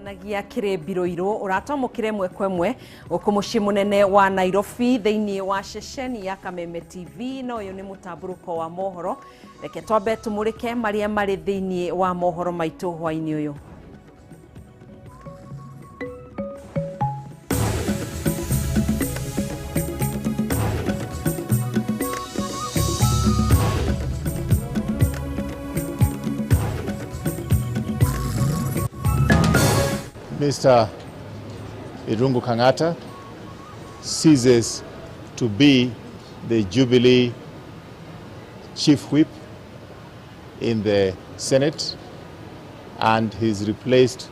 Kenagia kĩrĩ mbirũirũ ũratwamũkĩra ĩmwe kwa ĩmwe gũkũ mũciĩ mũnene wa Nairobi thĩinĩ wa ceceni ya Kameme TV na ũyũ nĩ mũtambũrũko wa mohoro. Reke twambe tũmũrĩke marĩa marĩ thĩinĩ wa mohoro maitũ hwainĩ ũyũ. Mr. Irungu Kang'ata ceases to be the Jubilee Chief Whip in the Senate and he's replaced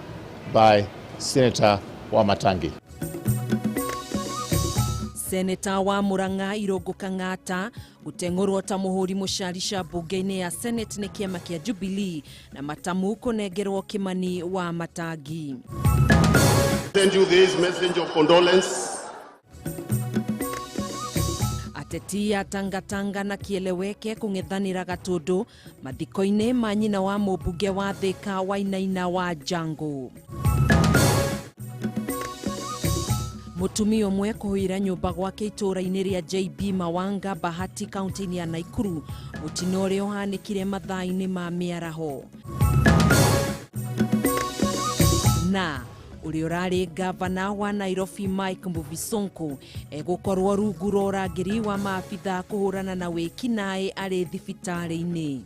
by Senator Wamatangi. Seneta wa Murang'a Irungu Kang'ata gũteng'ũrwo ta mũhũri mũcarica mbunge-inĩ ya Senate nĩ kĩama kĩa Jubilee na matamu kũnengerwo Kimani wa Matangi. Send you this message of condolence. Ateti a Tangatanga na Kieleweke kũng'ethanĩra Gatũndũ mathiko-inĩ ma nyina wa mũmbunge wa Thika Wainaina wa Jango. Mũtumia ũmwe kũhũira nyũmba gwake itũũra-inĩ rĩa JB Mawanga Bahati kaunti-inĩ ya Nakuru, mũtino ũrĩa ũhanĩkire mathaa-inĩ ma mĩaraho. Na ũrĩa ũrarĩ gavana wa Nairobi Mike Mbuvi Sonko egũkorwo rungu rwa ũrangĩri wa maabitha kũhũrana na wĩkinaĩ arĩ thibitarĩ-inĩ.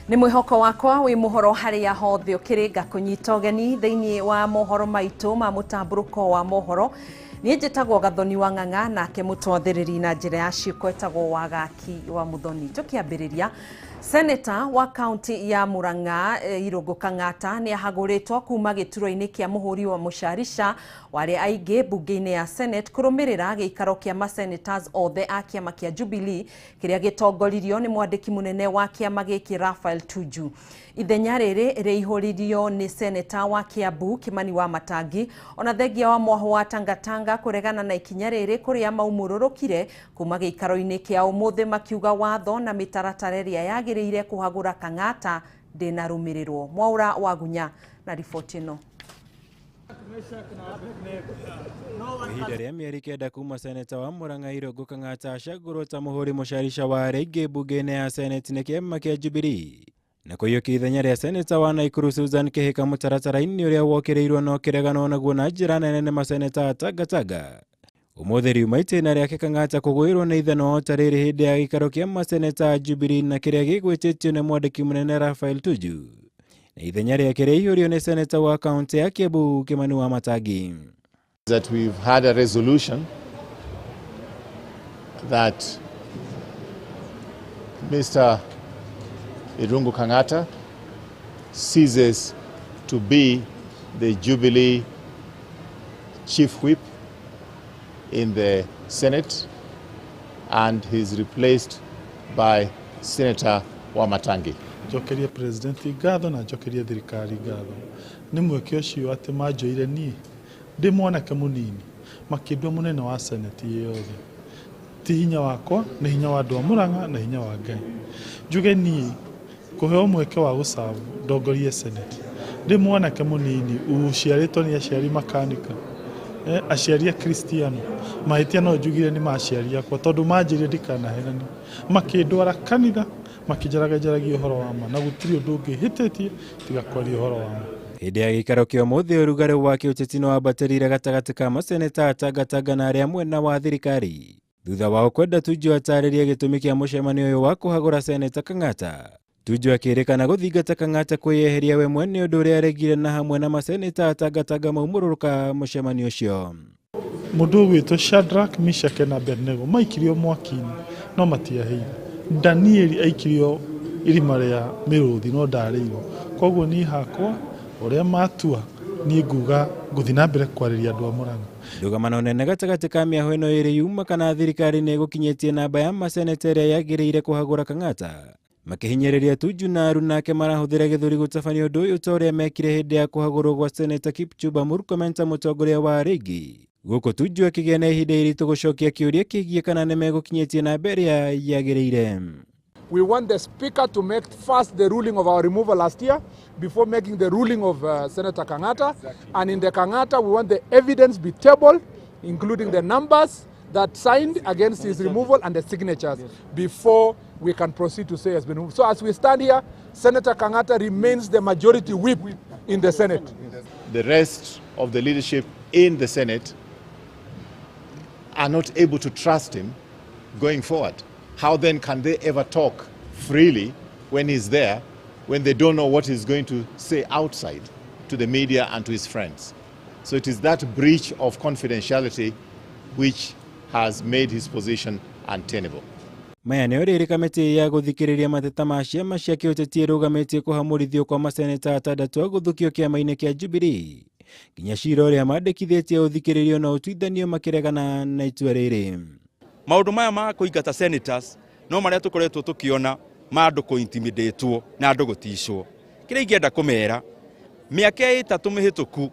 Nĩ mwĩhoko wakwa wĩ mũhoro harĩa hothe ũkĩrĩ ngakũnyita ũgeni thĩinĩ wa mohoro maitũ ma mũtambũrũko wa mohoro. Niĩ njĩtagwo Gathoni wa Ng'ang'a nake mũtwathĩrĩri na njĩra ya ciĩko etagwo Wagaki wa Mũthoni. Tũkĩambĩrĩria, Seneta wa kaunti ya Murang'a Irungu Kang'ata nĩ ahagũrĩtwo kuma gĩturwa-inĩ kĩa mũhũri wa mũcarica wa arĩa aingĩ mbunge-inĩ ya Senate kũrũmĩrĩra gĩikaro kĩa masenators othe a kĩama kĩa Jubilee kĩrĩa gĩtongoririo nĩ mwandĩki mũnene wa kĩama gĩkĩ Raphael Tuju. Ithenya rĩrĩ rĩihũririo nĩ seneta wa Kiambu Kimani wa Matangi ona thengia wa mwaho wa Tangatanga kũregana na ikinya rĩrĩ kũrĩa maumũrũrũkire kuma gĩikaro-inĩ kĩa ũmũthĩ makiuga watho na mĩtaratara ĩrĩa yagĩrĩire kũhagũra Kang'ata ndĩnarũmĩrĩrwo. Mwaura Wagunya na riboti ĩno. Ihinda rĩa mĩeri 9 kuma seneta wa Murang'a Irungu Kang'ata acagũrwo ta mũhũri mũcarica wa arĩa aingĩ mbunge-inĩ ya Senate nĩ kĩama kĩa Jubilee na kũiyũkia ithenya rĩa seneta wa Nakuru Susan Kihika mũtaratara-inĩ ũrĩa wokĩrĩirwo na ũkĩreganwo naguo na njĩra nene nĩ maseneta a Tangatanga. Ũmũthĩ riuma itĩna rĩake Kang'ata kũgwĩrwo nĩ ithanwa ta rĩrĩ hĩndĩ ya gĩikaro kĩa maseneta a Jubilee na kĩrĩa gĩgwĩtĩtio nĩ mwandĩki mũnene Raphael Tuju na ithenya rĩake rĩaihũrio nĩ seneta wa kaunti ya Kiambu Kimani wa Matangi. That we've had a resolution that Mr. Irungu Kang'ata ceases to be the Jubilee Chief Whip in the Senate and he's replaced by Senator Wamatangi. Njokerie President ngatho na njokerie thirikari ngatho nĩ mweke ũcio atĩ manjoire niĩ ndĩ mwanake mũnini makĩndua mũnene wa Senate yothe. Ti hinya wakwa, nĩ hinya wa andũ a Murang'a na hinya wa Ngai. Njuge niĩ kũheo mweke wa gũcabu ndongorie Senate ndĩ mwanake mũnini ũciarĩtwo nĩ aciari makanika, aciari a Kristiano, mahĩtia no njugire nĩ maciari akwa tondũ manjĩrire ndikanaheranie, makĩndwara kanitha makĩnjaraganjaragia ũhoro wa ma na gũtirĩ ũndũ ũngĩ hĩtĩtie tiga kwaria ũhoro wa ma. Hĩndĩ ya gĩikaro kĩa ũmũthĩ ũrugarĩ wa kĩũteti nĩ wambatĩrire gatagatĩ ka maseneta a Tangatanga na arĩa mwena wa thirikari thutha wao kwenda Tuju atarĩrie gĩtũmi kĩa mũcemanio ũyũ wa kũhagũra seneta Kang'ata. Tuju akĩrĩkana gũthingata Kang'ata kwĩyeheria we mwene ũndũ ũrĩa aregire na hamwe na maseneta a Tangatanga maumũrũrũka mũcemanio ũcio. Mũndũ ũgwĩtwo Shadrach, Meshach na Abednego maikirio mwaki-inĩ no matiahĩire. Danieli aikirio irima rĩa mĩrũthi no ndarĩirwo. Koguo niĩ hakwa ũrĩa matua niĩ nguga ngũthiĩ na mbere kwarĩria andũ a Murang'a. Ndũgamano nene gatagatĩ ka mĩaho ĩno ĩrĩ yuma kana thirikari nĩ ĩgũkinyĩtie namba ya maseneta ĩrĩa yagĩrĩire kũhagũra Kang'ata. Makĩhinyĩrĩria Tuju na aruna ake marahũthĩra gĩthũri gũtabania ũndũ ũyũ ta ũrĩa mekire hĩndĩ ya kũhagũrwo gwa Seneta Kipchumba Murkomen ta mũtongoria wa rĩngĩ. Gũkũ Tuju akĩgĩa na ihinda iritũ gũcokia kĩũria kĩgiĩ kana nĩmegũkinyĩtie namba ĩrĩa yagĩrĩire. We want the Speaker to make first the ruling of our removal last year before making the ruling of Senator Kangata. Exactly. And in the Kangata, we want the evidence be tabled, including the numbers that signed against his removal and the signatures before we can proceed to say has been removed. So as we stand here, Senator Kangata remains the majority whip in the Senate. The rest of the leadership in the Senate are not able to trust him going forward. How then can they ever talk freely when he's there, when they don't know what he's going to say outside to the media and to his friends? So it is that breach of confidentiality which has made his position untenable. Maya nĩ rĩrĩ kamĩtĩ ya gũthikĩrĩria mateta ma ciama cia kĩũteti ĩrũgamĩtie kũhamũrithio kwa maseneta atandatũ a gũthũkio kĩama-inĩ kĩa Jubilee nginya cira ũrĩa mandĩkithĩtie ũthikĩrĩrio na ũtuithanio makĩregana na itua rĩrĩ. Maũndũ maya ma kũingata senators no marĩa tũkoretwo tũkĩona ma andũ kũ-intimidatwo na andũ gũticwo. Kĩrĩa ingĩenda kũmera, mĩaka 3 mĩhĩtũku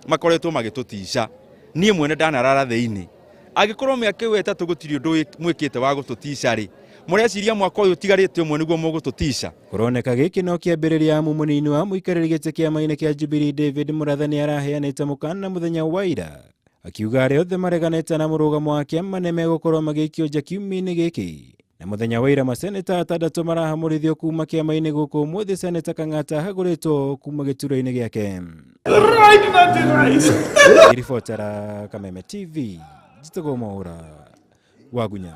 makoretwo magĩtũtica. Niĩ mwene ndanarara thĩinĩ. Angĩkorwo mĩaka ĩyo 3 gũtirĩ ũndũ mwĩkĩte wa gũtũtica rĩ, mũreciria mwaka ũyũ ũtigarĩte ũmwe nĩguo mũgũtũtica. Kũroneka gĩkĩ no kĩambĩrĩria amu mũnini wa mũikarĩri gĩtĩ kĩama-inĩ kĩa Jubilee David Mũratha nĩaraheanĩte mũkana mũthenya wa ira akiuga arĩa othe mareganĩte na mũrũgamo wa kĩama nĩmegũkorwo magĩikio nja kiumia-inĩ gĩkĩ. Na mũthenya wa ira maseneta atandatũ marahamũrithio kuma kĩama-inĩ gũkũ ũmũthĩ Seneta Kang'ata ahagũrĩtwo kuma gĩturwa-inĩ gĩake. Ribotera Kameme TV, njĩtagwo Mwaũra wa Gunya.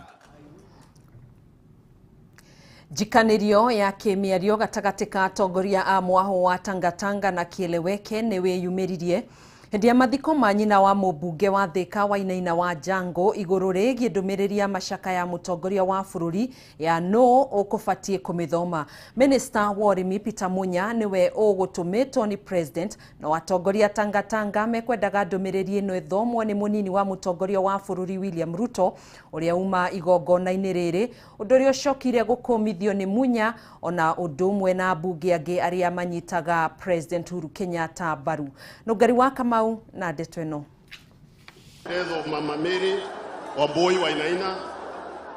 Njikanĩrio ya kĩmĩario gatagatĩ ka atongoria a mwaho wa Tangatanga na Kieleweke nĩ wĩyumĩririe hĩndĩ ya mathiko ma nyina wa mũmbunge wa Thika Wainaina wa Jango igũrũ rĩgiĩ ndũmĩrĩri ya macaka ya mũtongoria wa bũrũri ya nũ ũkũbatiĩ kũmĩthoma. Minister wa ũrĩmi Peter Munya nĩwe ũgũtũmĩtwo nĩ president, no atongoria Tangatanga mekwendaga ndũmĩrĩri ĩno ĩthomwo nĩ mũnini wa mũtongoria wa bũrũri William Ruto ũrĩa uma igongona-inĩ rĩrĩ, ũndũ ũrĩa ũcokire gũkũmithio nĩ Munya ona ũndũ ũmwe na ambunge angĩ arĩa manyitaga President Uhuru Kenyatta mbaru. Nũngari wa Kamau na ndeto ĩno. Death of Mama Mary Wambui Wainaina.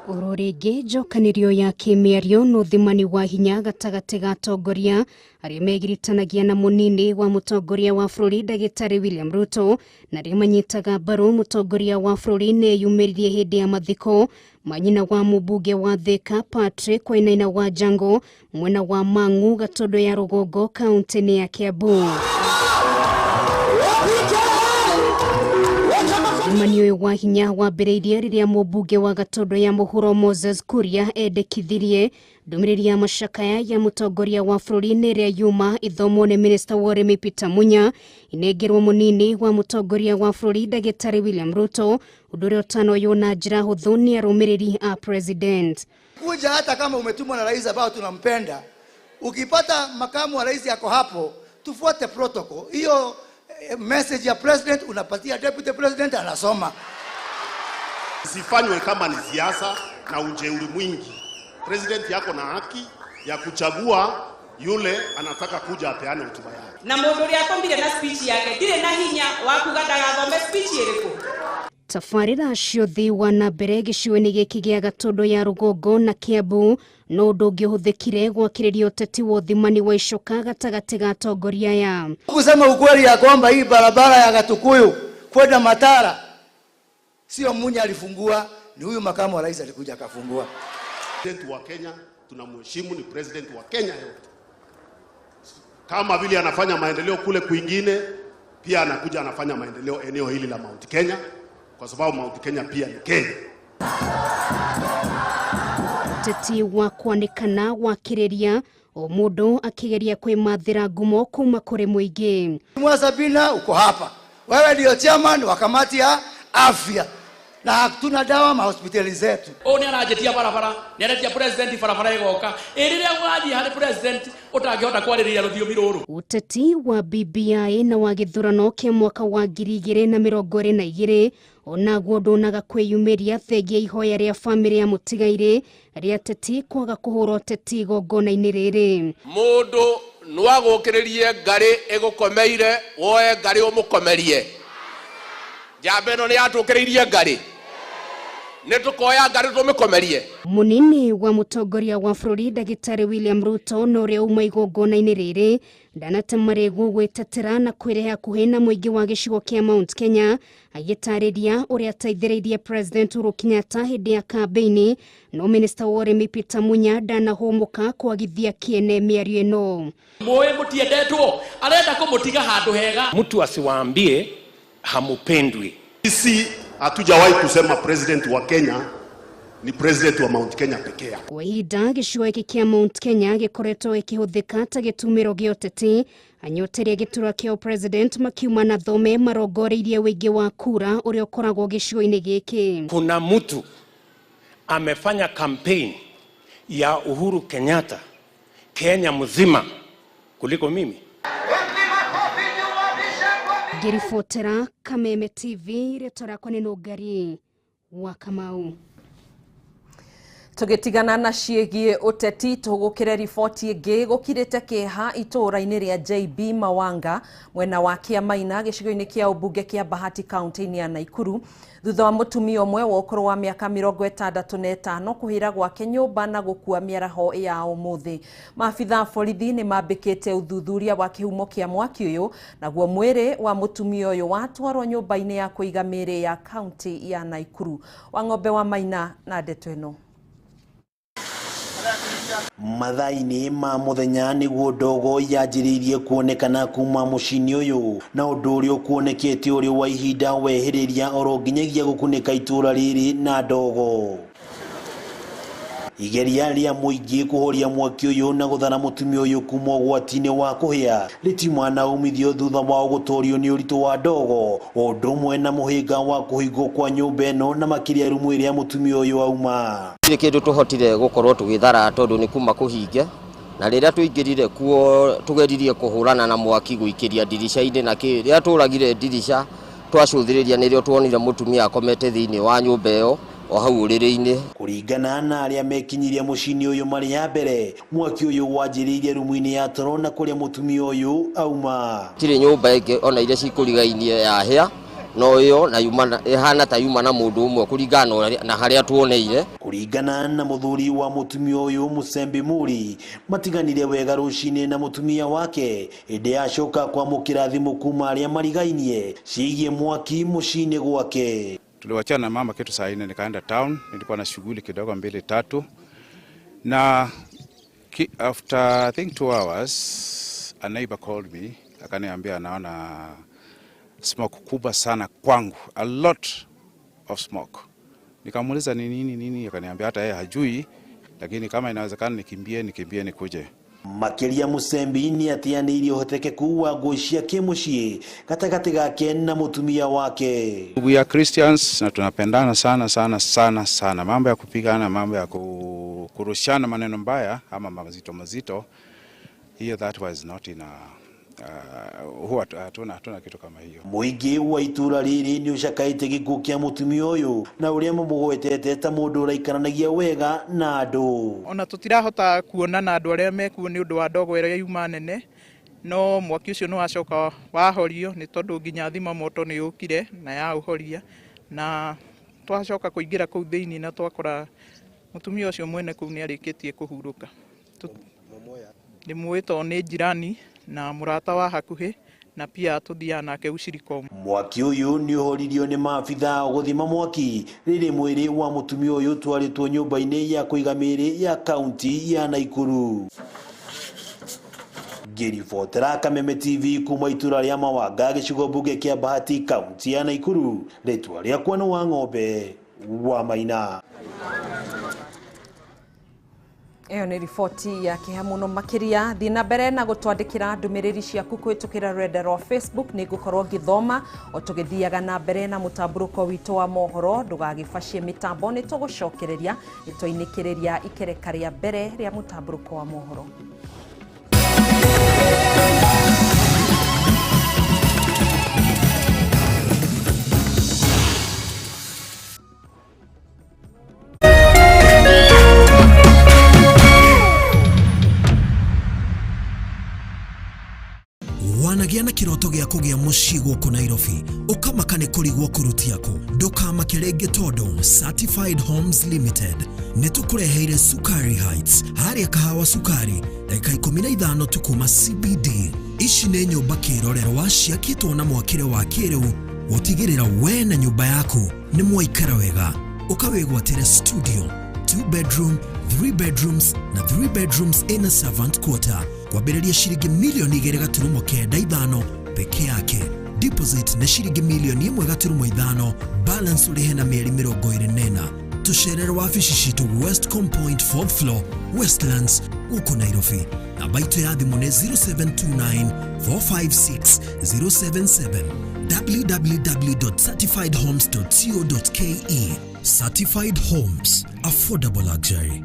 Oro rĩngĩ njokanĩrio ya kĩmĩario na ũthimani wa hinya gatagatĩ ga atongoria arĩa megiritanagia na mũnini wa mũtongoria wa bũrũri ndagĩtarĩ William Ruto na arĩa manyitaga mbaru mũtongoria wa bũrũri nĩyumĩririe hĩndĩ ya mathiko ma nyina wa mũmbunge wa Thika Patrick Wainaina wa Jango mwena wa Mang'u Gatondo ya Rũgongo kaunti-inĩ ya Kiambu. Ũthimani ũyũ wa hinya wambĩrĩirie rĩrĩa mũmbunge wa Gatondo ya Mũhuro Moses Kuria endekithirie ndũmĩrĩri ya macakaya ya mũtongoria wa bũrũri ĩrĩa yuma ithomwo nĩ Minister wa ũrĩmi Peter Munya inengerwo mũnini wa mũtongoria wa bũrũri ndagĩtarĩ William Ruto, ũndũ ũrĩa ũtanoywo na njĩra hũthũ nĩ arũmĩrĩri a president. Kuja hata kama umetumwa na rais ambao tunampenda, ukipata makamu wa rais yako hapo, tufuate protocol hiyo. Message ya president unapatia deputy president anasoma. Isifanywe kama ni siasa na ujeuri mwingi. President yako na haki ya kuchagua yule anataka kuja apeane hotuba yake. Na mũndũ ũrĩa akombire na speech yake ndirĩ na hinya wa kuga ndagathome speech ĩrĩkũ. Tabarĩra ciothe wa na mbere gĩcigo-inĩ gĩkĩ gĩa Gatondo ya Rũgongo na Kiambu no ũndũ ũngĩhũthĩkire gwakĩrĩria ũteti wa ũthimani wa icoka gatagatĩ ga atongoria aya. Kusema ukweli ya kwamba hii barabara ya Gatukuyu kwenda Matara sio Munya alifungua, ni huyu makamu wa rais alikuja akafungua. President wa Kenya tunamheshimu, ni president wa Kenya yote. Kama vile anafanya maendeleo kule kwingine, pia anakuja anafanya maendeleo eneo hili la Mount Kenya, kwa sababu Mount Kenya pia ni Kenya. Ũteti wa kwanĩkana wakĩrĩria o mũndũ akĩgeria kwĩmathĩra ngumo kuma kũrĩ mũingĩ. Mwa Sabina uko hapa, wewe ndio chairman wa kamati ya afya. na hatuna dawa mahospitali zetu. Ũũ nĩ aranjĩtia barabara, nĩ aretia president barabara ĩgoka. Ĩ rĩrĩa ũgathiĩ harĩ president ũtangĩhota kwarĩrĩria rũthiomi rũrũ. Ũteti wa BBI na wa gĩthurano kĩa mwaka wa 2022 onaguo ndunaga kwĩyumĩria thengia ihoya rĩa bamĩrĩ ya mũtigairĩ rĩa ateti kwaga kũhũra ũteti igongona-inĩ rĩrĩ. Mũndũ no agũkĩrĩrie ngarĩ ĩgũkomeire, woe ngarĩ ũmũkomerie. Njamba ĩno nĩ yatũkĩrĩirie ngarĩ, nĩ tũkoya ngarĩ tũmĩkomerie. Mũnini wa mũtongoria wa bũrũri Ndagĩtarĩ William Ruto na ũrĩa uma igongona-inĩ rĩrĩ ndanate marĩgu gwĩtetera na kwĩrehe hakuhĩ na mũingĩ wa gĩcigo kĩa Mount Kenya agĩtarĩria ũrĩa ateithĩrĩirie President Uhuru Kenyatta hĩndĩ ya kambĩini, no Minister wa ũrĩmi Peter Munya ndanahũmũka kwagithia kĩene mĩario ĩno. Mũĩ mũtiendetwo, arenda kũmũtiga handũ hega. Mtu asiwaambie hamupendwi. Sisi hatujawahi kusema president wa Kenya ni president wa Mount Kenya pekee yake. Kwa ihinda gĩcigo gĩkĩ kĩa Mount Kenya gĩkoretwo gĩkĩhũthĩka ta gĩtumĩro gĩa ũteti, anyoteri a gĩturwa kĩa president makiuma na thome marongoreirie ũingĩ wa kura ũrĩa ũkoragwo gĩcigo-inĩ gĩkĩ. Kuna mtu amefanya campaign ya Uhuru Kenyatta Kenya mzima kuliko mimi. Ngĩribotera Kameme TV, rĩtwa rĩakwa nĩ Nũngari wa Kamau. Tũgĩtigana na ciĩgiĩ ũteti tũgũkĩre riboti ĩngĩ gũkirĩte kĩeha itũũra-inĩ rĩa JB Mawanga mwena wa Kĩamaina gĩcigo-inĩ kĩa ũmbunge kĩa Bahati kaunti-inĩ ya Naikuru thutha wa mũtumia ũmwe wa ũkũrũ wa mĩaka 65 kũhĩra gwake nyũmba na gũkua mĩaraho ya ũmũthĩ. Maabitha a borithi nĩ mambĩkĩte ũthuthuria wa kĩhumo kĩa mwaki ũyũ, naguo mwĩrĩ wa mũtumia ũyũ watwarwo nyũmba-inĩ ya kũiga mĩĩrĩ ya kaunti ya Naikuru. Wang'ombe wa Maina na ndeto ĩno. Mathaa-inĩ ma mũthenya nĩguo ndogo yanjĩrĩirie kuonekana kuma mũciĩ-inĩ ũyũ, na ũndũ ũrĩa ũkuonekete ũrĩ wa ihinda wehereria oro nginyagia gũkunĩka itũũra rĩrĩ na ndogo. Igeria rĩa mũingĩ kũhoria mwaki ũyũ na gũthara mũtumia ũyũ kuma ũgwati-inĩ wa kũhĩa rĩtiuma na umithio thutha wao gũtorio nĩ ũritũ wa ndogo, ũndũ ũmwe na mũhĩnga wa kũhingwo kwa nyũmba ĩno na makĩria rumu ĩrĩa mũtumia ũyũ auma. Gũtirĩ kĩndũ tũhotire gũkorwo tũgĩthara tondũ nĩ kuma kũhinge, na rĩrĩa tũingĩrire kuo tũgeririe kũhũrana na mwaki gũikĩria ndirica-inĩ na kĩ, rĩrĩa tũragire ndirica twacũthĩrĩria nĩrĩo tuonire mũtumia akomete thĩinĩ wa nyũmba ĩyo o hau ũrĩrĩ-inĩ. Kũringana na arĩa mekinyirie mũciĩ-inĩ ũyũ marĩ ya mbere, mwaki ũyũ wanjĩrĩirie rumu-inĩ ya toro na kũrĩa mũtumia ũyũ auma. Gũtirĩ nyũmba ĩngĩ ona iria cikũrigainie yahĩa no ĩyo na yuma ĩhana ta yuma na mũndũ ũmwe kũringana na harĩa tuoneire. Kũringana na mũthuri wa mũtumia ũyũ Mũsembi Muri, matiganire wega rũcinĩ na mũtumia wake ĩndĩ acoka kwamũkĩra thimũ kuma arĩa marigainie ciĩgiĩ mwaki mũciĩ-inĩ gwake. Tuliwachana na mama kitu saa 4 nikaenda town, nilikuwa na shughuli kidogo 2 3, na after I think 2 hours a neighbor called me akaniambia anaona smoke kubwa sana kwangu, a lot of smoke. Nikamuuliza ni nini nini, akaniambia hata yeye hajui, lakini kama inawezekana nikimbie nikuje. Makĩria Mũsembi nĩ atĩanĩirie ũhotekeku wa ngũĩ cia kĩmũciĩ gatagatĩ gake na mũtumia wake. We are Christians na tunapendana sana sana sana sana. Mambo ya kupigana, mambo ya kurushana maneno mbaya ama mazito mazito, hiyo that was not in a huwa hatuna kitu kama hiyo. Mũingĩ wa itũũra rĩrĩ nĩ ũcakaĩte gĩkuũ kĩa mũtumia ũyũ na ũrĩa mamũgwetete ta mũndũ ũraikaranagia wega na andũ. Ona tũtirahota kuonana andũ arĩa mekuo nĩ ũndũ wa ndogo ĩrĩa yuma nene, no mwaki ũcio nĩ wacoka wahorio nĩ tondũ nginya thima moto nĩ yũkire na yaũhoria, na twacoka kũingĩra kũu thĩinĩ na twakora mũtumia ũcio mwene kũu nĩ arĩkĩtie kũhurũka. Ndĩmũĩ tondũ nĩ jirani na mũrata wa hakuhĩ na pia tuthiaga nake ucirika ũmwe. Mwaki ũyũ nĩ ũhoririo nĩ maabitha gũthima mwaki rĩrĩ mwĩrĩ wa mũtumia ũyũ ũtwarĩtwo nyũmba-inĩ ya kũiga mĩĩrĩ ya kaunti ya Naikuru. Ngĩribotera Kameme TV kuma itũra rĩa Mawanga gĩcigo mbunge kĩa Bahati kaunti ya Naikuru, rĩtwa rĩakwa nĩ Wang'ombe wa Maina. Ĩyo nĩ riboti ya kĩeha mũno makĩria. Thiĩ na mbere na gũtwandĩkĩra ndũmĩrĩri ciaku kũhĩtũkĩra rũrenda rwa Facebook, nĩ ngũkorwo ngĩthoma o tũgĩthiaga na mbere na mũtambũrũko witũ wa mohoro. Ndũgagĩbacie mĩtambo, nĩ tũgũcokereria nĩ twainĩkĩrĩria ikereka rĩa mbere rĩa mũtambũrũko wa mohoro. Wanagĩa na kĩroto gĩa kũgĩa mũciĩ gũkũ Nairobi, ũkamaka nĩ kũrigwo kũrutia kũ. Ndũkamake rĩngĩ tondũ Certified Homes Limited nĩ tũkũreheire Sukari Heights harĩa Kahawa Sukari, ndagĩka 15 tu kuma CBD. Ici nĩ nyũmba kĩrorerwa ciakĩtwo na mwakĩre wa kĩrĩu gũtigĩrĩra we na nyũmba yaku nĩ mwaikara wega. Ũkawĩgwatĩre studio, 2 bedroom, 3 bedrooms na 3 bedrooms in a servant quarter, kwambĩrĩria ciringi milioni 2.95 peke yake. Deposit nĩ ciringi milioni 1.5, balance ũrĩhe na mĩeri 24. Tũcerere wabici citũ Westcom Point, 4th floor, Westlands, gũkũ Nairobi. Namba itũ ya thimũ nĩ 0729 456 077, www.certifiedhomes.co.ke. Certified Homes, affordable luxury.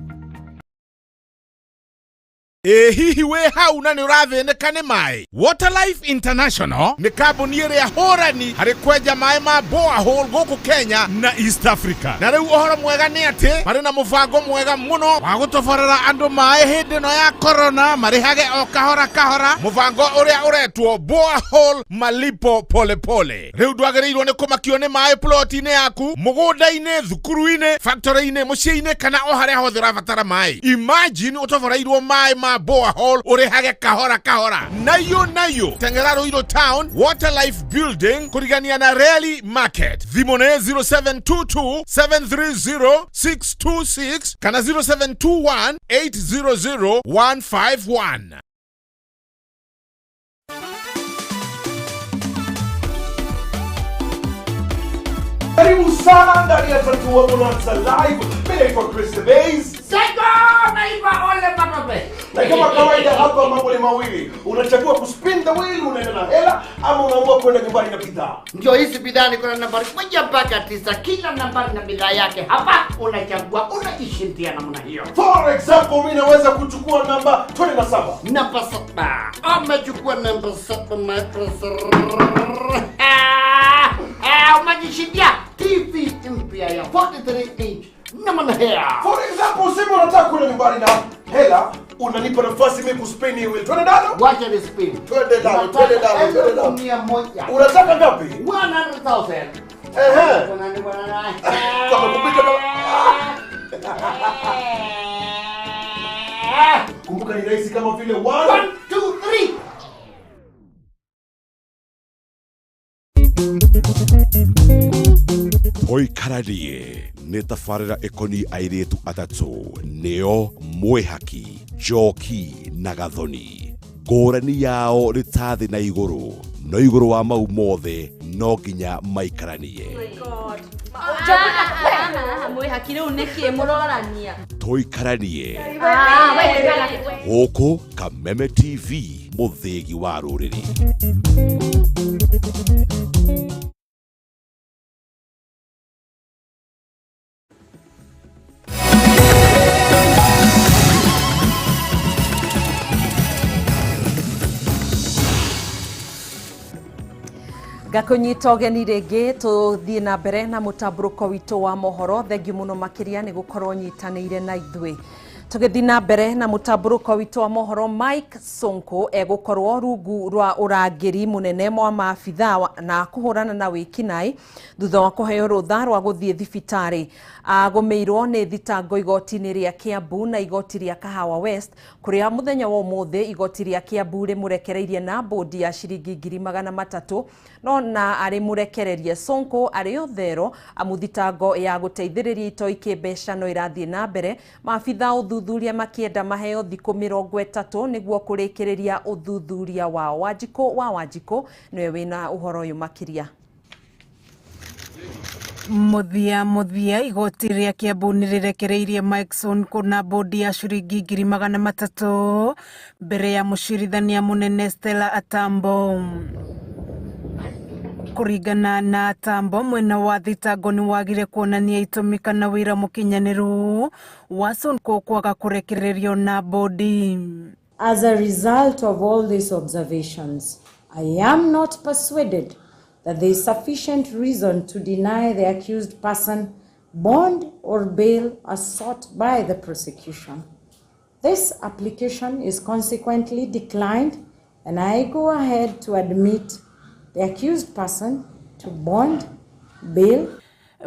Ĩ hihi wĩ hau na nĩ ũrathĩnĩka nĩ maĩ? Waterlife International nĩ kambuni ĩrĩa hũrani harĩ kwenja maĩ ma borehole gũkũ Kenya na East Africa. Na rĩu ũhoro mwega nĩ atĩ marĩ na mũbango mwega mũno wa gũtoborera andũ maĩ hĩndĩ ĩno ya corona, marĩhage o kahora kahora, mũbango ũrĩa ũretwo borehole malipo polepole. Rĩu ndwagĩrĩirwo nĩ kũmakio nĩ maĩ ploti-inĩ yaku, mũgũnda-inĩ, thukuru-inĩ, factory-inĩ, mũciĩ-inĩ kana o harĩa hothe ũrabatara maĩ. Imagine ũtoboreirwo maĩ ma borehole ũrĩhage kahora kahora. Nayo nayo teng'era Ruiru Town, Waterlife Building, kũrigania na Reli Market. Thimũ nĩ 0722 730 626 kana 0721 800 151. Karibu sana ndani ya Tatua Bonanza Live. Mimi naitwa Chris the Bays. Naitwa Ole Matope. Na kama kawaida hapa mambo ni mawili. Unachagua kuspin the wheel, unaenda na hela, ama unaamua kwenda nyumbani na bidhaa. Ndio hizi bidhaa niko na nambari 1 mpaka 9, kila nambari na bidhaa yake. Hapa unachagua, unajishindia namna hiyo. For example, mimi naweza kuchukua namba 27. Namba 7. Amechukua namba 7 my brother. Umejishindia TV mpya ya 43 inch. Namna hiyo. For example, useme unataka kwenda nyumbani na hela, unanipa nafasi mimi kuspin hii wheel. Twende dalo? Wacha ni spin. Twende dalo, twende dalo, twende dalo. 100,000. Unataka ngapi? 100,000. Ehe. Kama kupita kama. Kumbuka ni rahisi kama vile 1 2 3. Tũikaranie nĩ tabarĩra ĩkoniĩ airĩtu atatũ, nĩo Mwĩhaki, Njoki na Gathoni. Ngũrani yao nĩ ta thĩ na igũrũ, no igũrũ wa mau mothe no nginya maikaranie. Mwĩhaki rĩu nĩkĩ mũrorania? Tũikaranie gũkũ Kameme TV, mũthĩgi wa rũrĩrĩ. Ngakũnyita ũgeni rĩngĩ tũthiĩ na mbere na mũtambũrũko witũ wa mohoro. Thengiũ mũno makĩria nĩ gũkorwo nyitanĩire na ithuĩ. Tũgĩthiĩ na mbere na mũtambũrũko witũ wa mohoro, Mike Sonko egũkorwo rungu rwa ũrangĩri mũnene wa maabithaa na kũhũrana na wĩkinaĩ thutha wa kũheo rũtha rwa gũthiĩ thibitarĩ. Agũmĩirwo nĩ thitango igoti-inĩ rĩa Kiambu na igoti rĩa Kahawa West, kũrĩa mũthenya wa ũmũthĩ igoti rĩa Kiambu rĩmũrekereirie na mbũndi ya ciringi 300,000, no na arĩ mũrekererie Sonko arĩ o thero amu thitango ya gũteithĩrĩria itoi kĩmbeca no ĩrathiĩ na mbere. Maabithaa ũthuthuria makĩenda maheo thikũ 30 nĩguo kũrĩkĩrĩria ũthuthuria wao. Wanjikũ wa Wanjikũ nĩwe wĩna ũhoro ũyũ makĩria. Muthia muthia igoti ria Kiambu nirirekereirie Mike Sonko na bodi ya ciringi 300,000 mbere ya mucirithania munene Stella Atambo. Kuringana na Atambo, mwena wa thitango ni wagire kuonania itumi kana wira mukinyaniru wa Sonko kwaga kurekererio na bodi. As a result of all these observations, I am not persuaded that there is sufficient reason to deny the accused person bond or bail as sought by the prosecution. This application is consequently declined, and I go ahead to admit the accused person to bond, bail.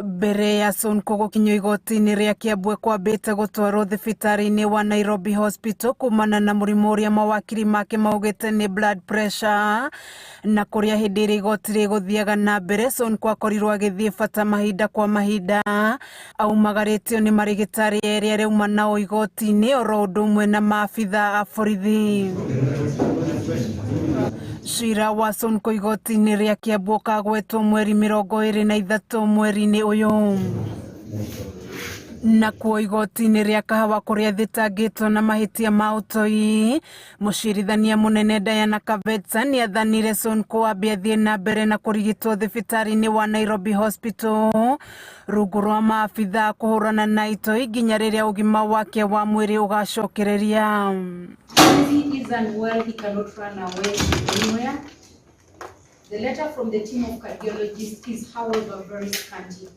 Mbere ya Sonko gũkinyio igoti-inĩ rĩa Kiambu kwambĩte gũtwarwo thibitarĩ-inĩ wa Nairobi Hospital kumana na mũrimũ ũrĩa mawakiri make maugĩte nĩ blood pressure, na kũrĩa hĩndĩ ĩrĩa igoti rĩgũthiaga na mbere Sonko akorirwo agĩthiĩ bata mahinda kwa mahinda aumagarĩtio nĩ marĩgĩtarĩ erĩ arĩa auma nao igoti-inĩ oro ũndũ ũmwe na maabitha a borithi. Cira wa Sonko igoti-inĩ rĩa Kiambu ũkagwetwo mweri 23 mweri-inĩ ũyũ. Nakuo igoti-inĩ rĩa Kahawa kũrĩa thitangĩtwo na mahĩtia ma ũtoi, mũcirithania mũnene Diana Kavetsa nĩathanire Sonko ambe athiĩ na mbere na kũrigitwo thibitarĩ-inĩ wa Nairobi Hospital rungu rwa maabitha kũhũrana na itoi nginya rĩrĩa ũgima wake wa mwĩrĩ ũgacokereria. He is unwell, he cannot run away anywhere. The letter from the team of cardiologists is, however, very scanty.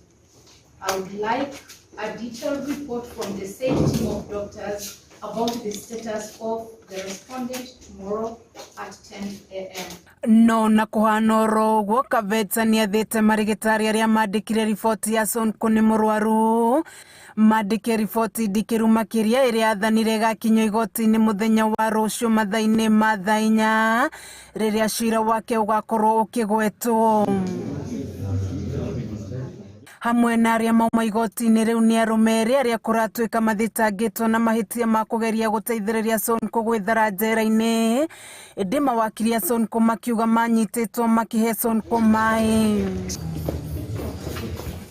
I would like a detailed report from the same team of doctors about the status of the respondent tomorrow at 10 a.m. No na kuhana oro ũguo, Kavetsa nĩathĩte marĩgĩtarĩ arĩa mandĩkire riboti ya Sonko nĩ mũrwaru mandĩke riboti ndikĩru makĩria ĩrĩa athanire ĩgakinyio igoti-inĩ mũthenya wa rũciũ mathaa-inĩ ma thaa 4 rĩrĩa cira wake ũgakorwo ũkĩgwetwo. Hamwe na arĩa mauma igoti-inĩ rĩu nĩ arũme erĩ arĩa kũratuĩka mathitangĩtwo na mahĩtia ma kũgeria gũteithĩrĩria Sonko gwĩthara njera-inĩ, ĩndĩ mawakiri a Sonko makiuga manyitĩtwo makĩhe Sonko maĩ.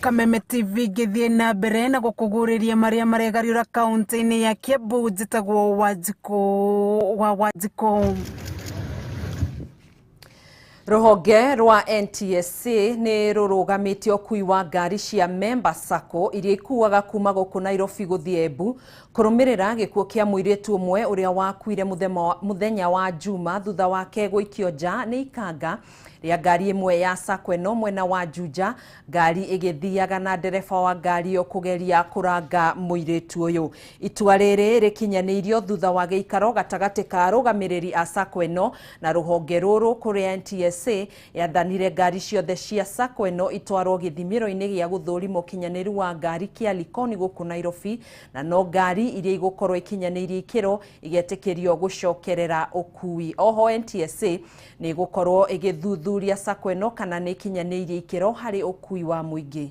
Kameme TV ngĩthiĩ na mbere na gũkũgũrĩria marĩa maregariũra kaunti-inĩ ya Kiambu. Njĩtagwo Wanjikũ wa Wanjikũ. Rũhonge rwa NTSA nĩ rũrũgamĩtie ũkui wa ngari cia Member Sacco iria ikuaga kuma gũkũ Nairobi gũthiĩ Embu kũrũmĩrĩra gĩkuũ kĩa mũirĩtu ũmwe ũrĩa wakuire mũthenya wa Juma thutha wake gũikio nja nĩ ikanga rĩa ngari ĩmwe ya Sacco ĩno mwena wa Juja, ngari ĩgĩthiaga na ndereba wa ngari ĩyo kũgeria kũranga mũirĩtu ũyũ. Itua rĩrĩ rĩkinyanĩirio thutha wa gĩikaro gatagatĩ ka arũgamĩrĩri a Sacco ĩno na rũhonge rũrũ kũrĩa NTSA yathanire ngari ciothe cia Sacco ĩno itwarwo gĩthimĩro-inĩ gĩa gũthũrimwo ũkinyanĩru wa ngari kĩa Likoni gũkũ Nairobi, na no ngari iria igũkorwo ikinyanĩirie ikĩro igetĩkĩrio gũcokerera ũkui. Oho NTSA nĩ ĩgũkorwo ĩgĩthuthuria Sacco ĩno kana nĩ ikinyanĩirie ikĩro harĩ ũkui wa mũingĩ.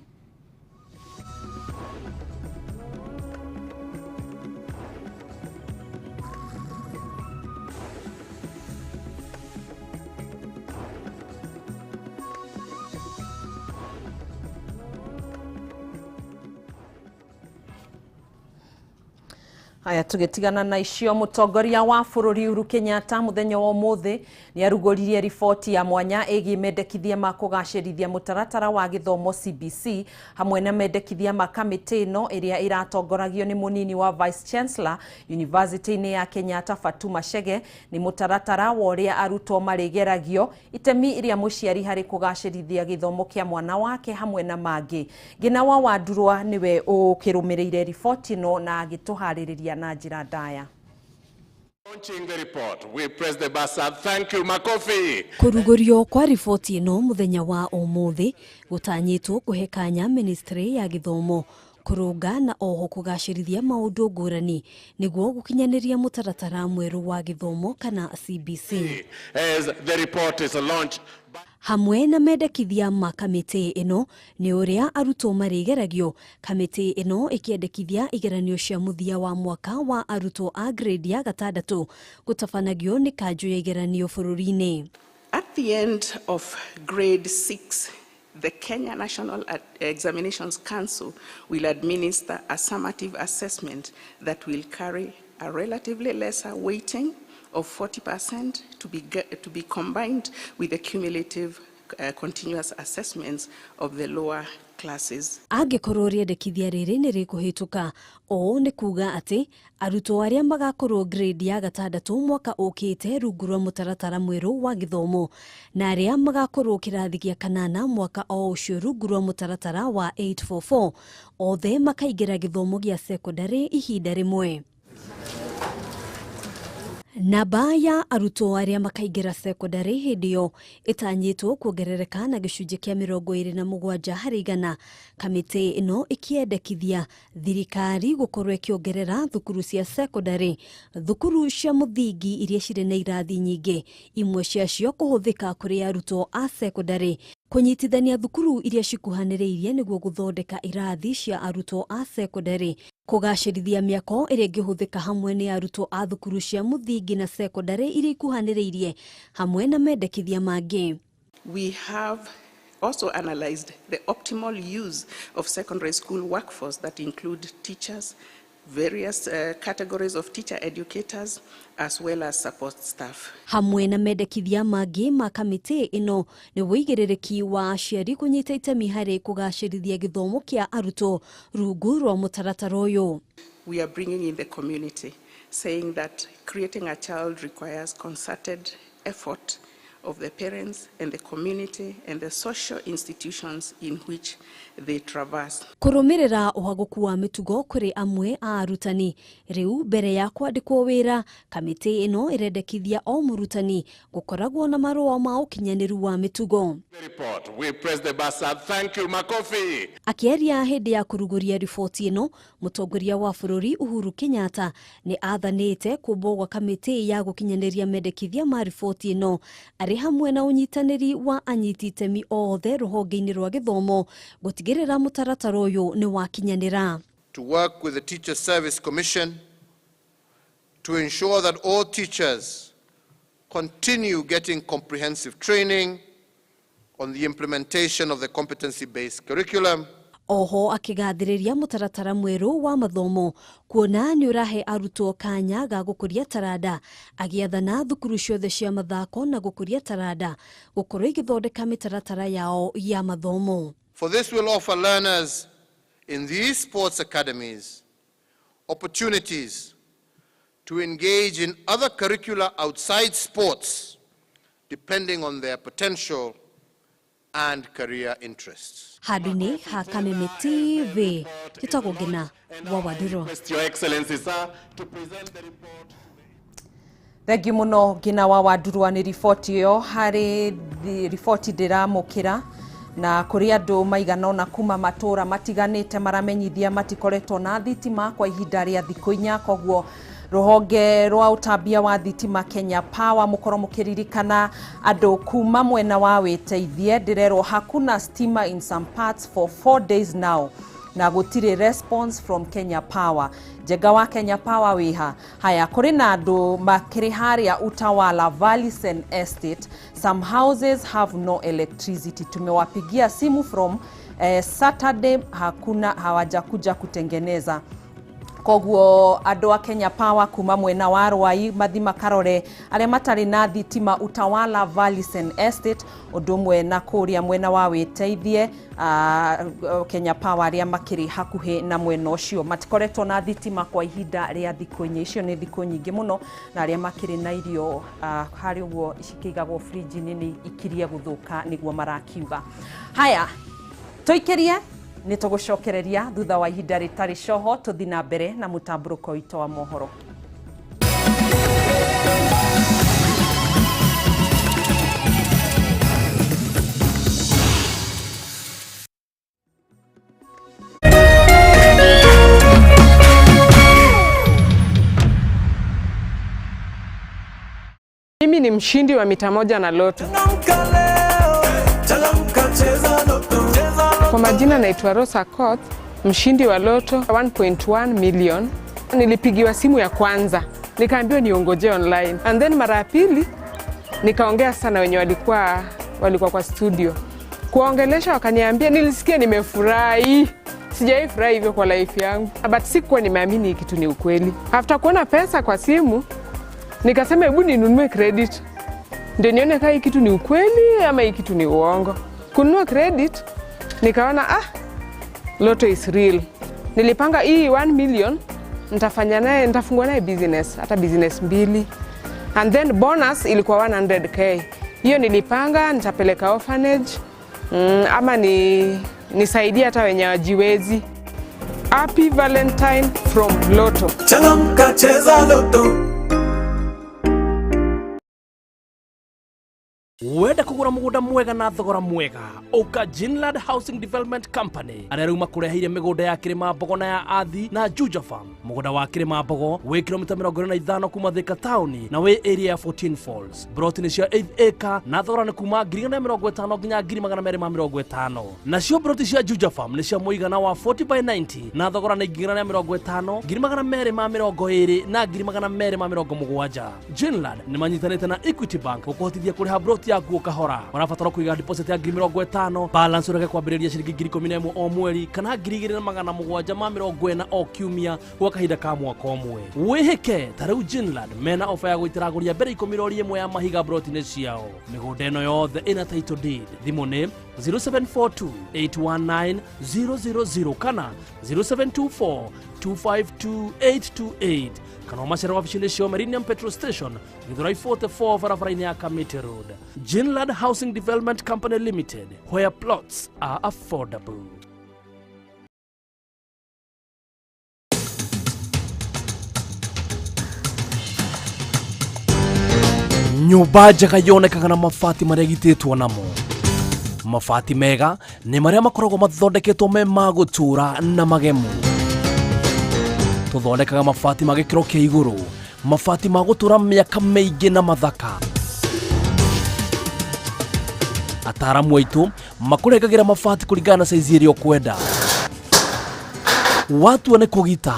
Haya, tugitigana na icio, mutongoria wa bururi Uhuru Kenyatta muthenya wa umuthi ni arugoririe riboti ya mwanya ĩgiĩ mendekithia ma kũgacĩrithia mũtaratara wa gĩthomo CBC hamwe na mendekithia ma kamĩtĩ ĩno ĩrĩa ĩratongoragio nĩ mũnini wa Vice Chancellor University-inĩ ya Kenyatta Fatuma Chege. Nĩ mũtaratara wa ũrĩa arutwo marĩgeragio, itemi rĩa mũciari harĩ kũgacĩrithia gĩthomo kĩa mwana wake hamwe na mangĩ. Ngina wa Wandurwa nĩwe ũkĩrũmĩrĩire riboti ĩno na agĩtũharĩrĩria na njĩra ndaya. Launching the report, we press the buzzer. Thank you, Makofi. Kũrugũrio kwa riboti ĩno mũthenya wa ũmũthĩ gũtanyĩtwo kũhe kanya ministry ya gĩthomo kũrũnga na oho kũgacĩrithia maũndũ ngũrani nĩguo gũkinyanĩria mũtaratara mwerũ wa gĩthomo kana CBC. As the report is launched. Hamwe na mendekithia ma kamĩtĩ ĩno nĩ ũrĩa arutwo marĩgeragio. Kamĩtĩ ĩno ĩkĩendekithia igeranio cia mũthia wa mwaka wa arutwo a grade ya gatandatũ gũtabanagio nĩ kanjũ ya igeranio bũrũri-inĩ. At the end of grade 6, The Kenya National Examinations Council will administer a summative assessment that will carry a relatively lesser weighting of 40% to be combined with the cumulative continuous assessments of the lower classes. Angĩkorwo rĩendekithia rĩrĩ nĩ rĩkũhĩtũka, ũũ nĩ kuga atĩ arutwo arĩa magakorwo grade ya gatandatũ mwaka ũkĩte rungu rwa mũtaratara mwerũ wa gĩthomo na arĩa magakorwo kĩrathi gĩa kanana mwaka o ũcio rungu rwa mũtaratara wa 844 othe makaingĩra gĩthomo gĩa sekondarĩ ihinda rĩmwe. Namba ya arutwo arĩa makaingĩra sekondarĩ hĩndĩ ĩyo ĩtanyĩtwo kuongerereka na gĩcunjĩ kĩa 27%. Kamĩtĩ ĩno ĩkĩendekithia thirikari gũkorwo ĩkĩongerera thukuru cia sekondarĩ, thukuru cia mũthingi iria cirĩ na irathi nyingĩ, imwe ciacio kũhũthĩka kũrĩ arutwo a sekondarĩ, kũnyitithania thukuru iria cikuhanĩrĩirie nĩguo gũthondeka irathi cia arutwo a sekondarĩ, kũgacĩrithia mĩako ĩrĩa ĩngĩhũthĩka hamwe nĩ arutwo a thukuru cia mũthingi na sekondarĩ iria ikuhanĩrĩirie, hamwe na mendekithia mangĩ. We have also analyzed the optimal use of secondary school workforce that include teachers, various categories of teacher educators, as well as support staff. Hamwe na mendekithia mangĩ ma kamĩtĩ ĩno nĩ wũigĩrĩrĩki wa aciari kũnyita itemi harĩ kũgacĩrithia gĩthomo kĩa arutwo rungu rwa mũtaratara ũyũ. We are bringing in the community, saying that creating a child requires concerted effort of the parents and the community and the social institutions in which they traverse. Kũrũmĩrĩra ũhagũku wa mĩtugo kũrĩ amwe a arutani rĩu mbere ya kwandĩkwo wĩra, kamĩtĩ ĩno ĩrendekithia o mũrutani gũkoragwo na marũa ma ũkinyanĩru wa mĩtugo. Report. We press the buzzer. Thank you. Makofi. Akĩaria hĩndĩ ya kũrugũria riboti ĩno, mũtongoria wa bũrũri Uhuru Kenyatta nĩ athanĩte kũmbwo gwa kamĩtĩ ya gũkinyanĩria mendekithia ma riboti ĩno arĩ hamwe na ũnyitanĩri wa anyiti itemi othe rũhonge-inĩ rwa gĩthomo gũtigĩrĩra mũtaratara ũyũ nĩ wakinyanĩra. To work with the Teacher Service Commission to ensure that all teachers continue getting comprehensive training on the implementation of the competency-based curriculum. Oho akĩgathĩrĩria mũtaratara mwerũ wa mathomo kuona nĩ ũrahe arutwo kanya ga gũkũria taranda, agĩathana thukuru ciothe cia mathako na gũkũria taranda gũkorwo igĩthondeka mĩtaratara yao ya mathomo. For this will offer learners in these sports academies opportunities to engage in other curricula outside sports, depending on their potential and career interests. Handũ-inĩ ha Kameme TV, njĩtagwo Ngina wa Wandũrũ. Your Excellency, sir, to present the report. Thengiũ mũno Ngina wa Wandurwa nĩ riboti ĩyo. Harĩ riboti ndĩramũkĩra na kũrĩ andũ maigana ũna kuma matũra matiganĩte maramenyithia matikoretwo na thitima kwa ihinda rĩa thikũ 4. Koguo rũhonge rwa ũtambia wa thitima Kenya Power, mũkorwo mũkĩririkana andũ kuma mwena wa wĩteithie, ndĩrerwo hakuna stima in some parts for 4 days now na gũtirĩ response from Kenya Power. Njenga wa Kenya Power wĩha haya, kũrĩ na andũ makĩrĩ harĩa Utawala Valisen Estate, some houses have no electricity. Tumewapigia simu from Saturday, hakuna, hawajakuja kutengeneza. Koguo andũ a Kenya Power kuma mwena wa Rwai mathi makarore arĩa matarĩ na thitima Utawala Valisen Estate, ũndũ ũmwe na kũrĩa mwena wa wĩteithie, Kenya Power arĩa makĩrĩ hakuhĩ na mwena ũcio matikoretwo na thitima kwa ihinda rĩa thikũ 4. Icio nĩ thikũ nyingĩ mũno, na arĩa makĩrĩ na irio harĩ ũguo cikĩigagwo fridge-inĩ nĩ ikirie gũthũka, nĩguo marakiuga. Haya, tũikĩrie nĩ tũgũcokereria thutha wa ihinda rĩtarĩ coho, tũthi na mbere na mũtambũrũko witũ wa mohoro. Mimi ni mshindi wa mita 1 na Loto. Kwa majina naitwa Rosa Koth, mshindi wa Loto 1.1 million. Nilipigiwa simu ya kwanza, nikaambiwa niongoje online, and then mara ya pili nikaongea sana wenye walikuwa kwa studio. Kuongelesha wakaniambia, nilisikia nimefurahi. Sijawahi furahi hivyo kwa life yangu, but sikuwa nimeamini hii kitu ni ukweli. After kuona pesa kwa simu, nikasema hebu ninunue credit ndio nione kama hii kitu ni ukweli ama hii kitu ni uongo. Kununua credit nikaona Lotto is real. Nilipanga hii 1 million nitafanya naye, nitafungua naye business, hata business mbili, and then bonus ilikuwa 100K. Hiyo nilipanga nitapeleka orphanage, ama ni nisaidie hata wenye wajiwezi. Happy Valentine from Lotto. Changamka, cheza Lotto. Wenda kugura mugunda mwega na thogora mwega, uka Jinland Housing Development Company aria riu makureheire migunda ya Kirima Mbogo na ya Athi na Juja Farm. Mugunda wa Kirima Mbogo wi kilomita 45 kuma Thika town na wi area ya 14 Falls. Broti ni cia 8 acre na thogora ni kuma 150 nginya 250. Nacio broti cia Juja Farm ni cia muigana wa 40 by 90 na thogora ni 150, 220 na 270. Jinland ni manyitanite na Equity Bank gukuhotithia kuriha broti yaku kahora. Ũrabatara kũiga deposit ya 50,000, balance ũreke kwambĩrĩria ciringi 11,000 o mweri kana 2,740 o kiumia gwa kahinda ka mwaka ũmwe. Wĩhĩke ta rĩu Jinland mena ofa ya gũitĩra agũri a mbere 10 rori ĩmwe ya mahiga broti-inĩ ciao. Mĩgũnda ĩno yothe ĩna title deed. Thimũ nĩ 0742 819 000 kana 0724 252 828 kana ũmacere wabici-inĩ cio Meridian Petrol Station, Githurai 44 barabara-inĩ ya Kamiti Road. Jinland Housing Development Company Limited, where plots are affordable. Nyũmba njega yonekaga na mabati marĩa ĩgitĩtwo namo. Mabati mega nĩ marĩa makoragwo mathondeketwo me ma gũtũũra na magemu. Tũthondekaga mabati ma gĩkĩro kĩa igũrũ, mabati ma gũtũũra mĩaka mĩingĩ na mathaka. Ataaramu aitũ makũrengagĩra mabati kũringana na saizi ĩrĩa ũkwenda. Watua nĩ kũgita,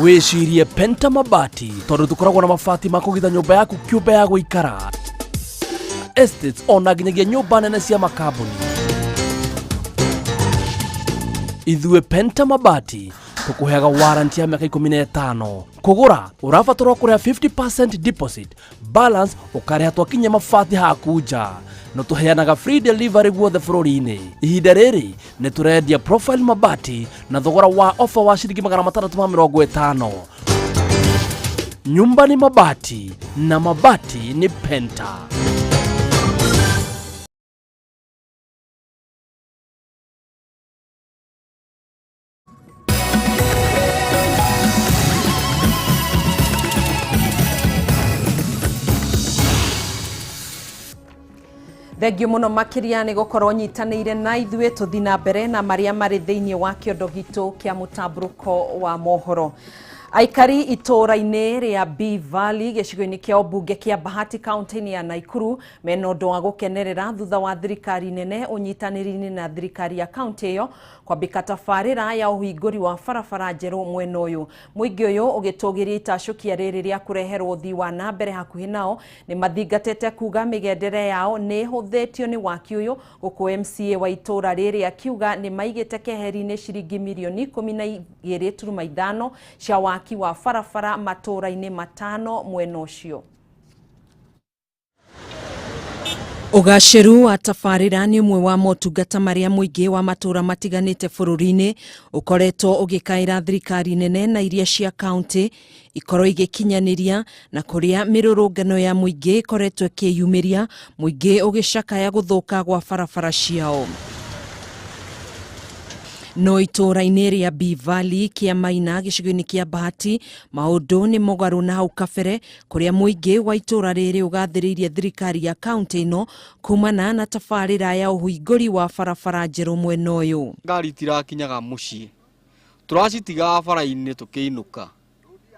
wĩcirie Penta Mabati tondũ tũkoragwo na mabati ma kũgita nyũmba yaku kĩũmbe ya gũikara, estates ona nginyagia nyũmba nene cia makambuni. Ithuĩ Penta Mabati tũkũheaga warranty ya mĩaka 15. Kũgũra ũrabatarwo kũrĩha 50% deposit, balance ũkarĩha twakinya mabati haku nja. No tũheanaga free delivery guothe bũrũri-inĩ. Ihinda rĩrĩ nĩ tũrendia Profile Mabati na thogora wa ofa wa ciringi 650. Nyumba ni mabati na mabati ni Penta. Thengio muno makiria ni gukorwo nyitanire na ithuĩ tũthi na mbere na maria marĩ thĩinĩ wa kĩondo gitũ kĩa mũtambũrũko wa mohoro. Aikari itũũra-inĩ rĩa B Valley gĩcigo-inĩ kĩa ũmbunge kĩa Bahati kaunti-inĩ ya Nakuru mena ũndũ wa gũkenerera thutha wa thirikari nene ũnyitanĩri-inĩ na thirikari ya kaunti ĩyo kwambĩka tabarĩra ya ũhingũri wa barabara njerũ mwena ũyũ. Mũingĩ ũyũ ũgĩtũgĩria itacũkia rĩrĩ rĩa kũreherwo ũthii wa na mbere hakuhĩ nao nĩ mathingatĩte kuga mĩgendere yao nĩ ĩhũthĩtio nĩ waki ũyũ, gũkũ MCA wa itũũra rĩrĩ akiuga nĩ maigĩte keheri-inĩ ciringi mirioni 12.5 cia waki wa barabara matũũra-inĩ matano mwena ũcio. Ũgacĩru wa tabarĩra nĩ ũmwe wa motungata marĩa mũingĩ wa matũũra matiganĩte bũrũri-inĩ ũkoretwo ũgĩkaĩra thirikari nene na iria cia kaunti ikorwo igĩkinyanĩria, na kũrĩa mĩrũrũngano ya mũingĩ ĩkoretwo ĩkĩyumĩria mũingĩ ũgĩcakaya gũthũka gwa barabara ciao. No itũũra-inĩ rĩa B Valley kĩa Maina gĩcigo-inĩ kĩa Bahati maũndũ nĩ mũgarũ na hau kabere, kũrĩa mũingĩ wa itũũra rĩrĩ ũgathĩrĩirie thirikari ya kaunti ĩno kumana na tabarĩra ya ũhingũri wa barabara njerũ mwena ũyũ. Ngari itirakinyaga mũciĩ, tũracitigaga bara-inĩ tũkĩinũka,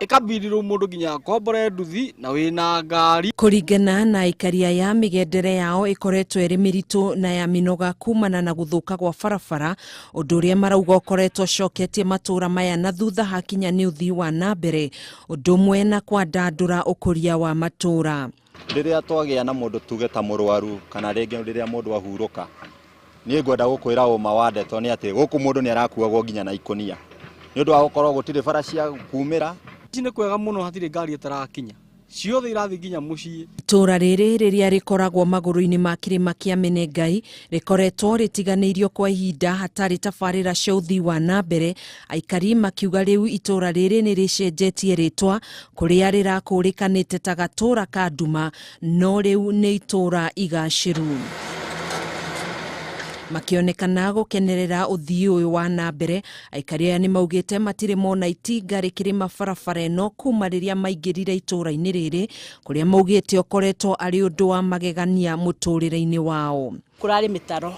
ĩkabidi rĩu mũndũ nginya akombore nduthi na wĩna ngari. Kũringana na aikari aya, mĩgendere yao ĩkoretwo ĩrĩ mĩritũ na ya mĩnoga kumana na gũthũka gwa barabara, ũndũ ũrĩa marauga ũkoretwo ũcoketie matũũra maya na thutha hakinya nĩ ũthii wa na mbere, ũndũ ũmwe na kwandandũra ũkũria wa matũũra. Rĩrĩa twagĩa na mũndũ tuge ta mũrwaru kana rĩngĩ rĩrĩa mũndũ ahurũka, Niĩ ngwenda gũkwĩra ũma wa ndeto nĩ atĩ gũkũ mũndũ nĩ arakuagwo nginya na ikũnia nĩ ũndũ wa gũkorwo gũtirĩ bara cia kumĩra. Ici nĩ kwega mũno, hatirĩ ngari ĩtarakinya, ciothe irathiĩ nginya mũciĩ. Itũũra rĩrĩ rĩrĩa rĩkoragwo magũrũ-inĩ ma kĩrĩma kĩa Menengai rĩkoretwo rĩtiganĩirio kwa ihinda hatarĩ tabarĩra cia ũthii wa na mbere, aikari makiuga rĩu itũũra rĩrĩ nĩ rĩcenjetie rĩtwa kũrĩa rĩrakũrĩkanĩte ta gatũũra ka nduma, no rĩu nĩ itũũra igacĩru. Makĩonekana gũkenerera ũthii ũyũ wa na mbere, aikari aya nĩ maugĩte matirĩ mona itinga rĩkĩrĩma barabara ĩno kuma rĩrĩa maingĩrire itũũra-inĩ rĩrĩ, kũrĩa maugĩte ũkoretwo arĩ ũndũ wa magegania mũtũrĩre-inĩ wao. Kũrarĩ mĩtaro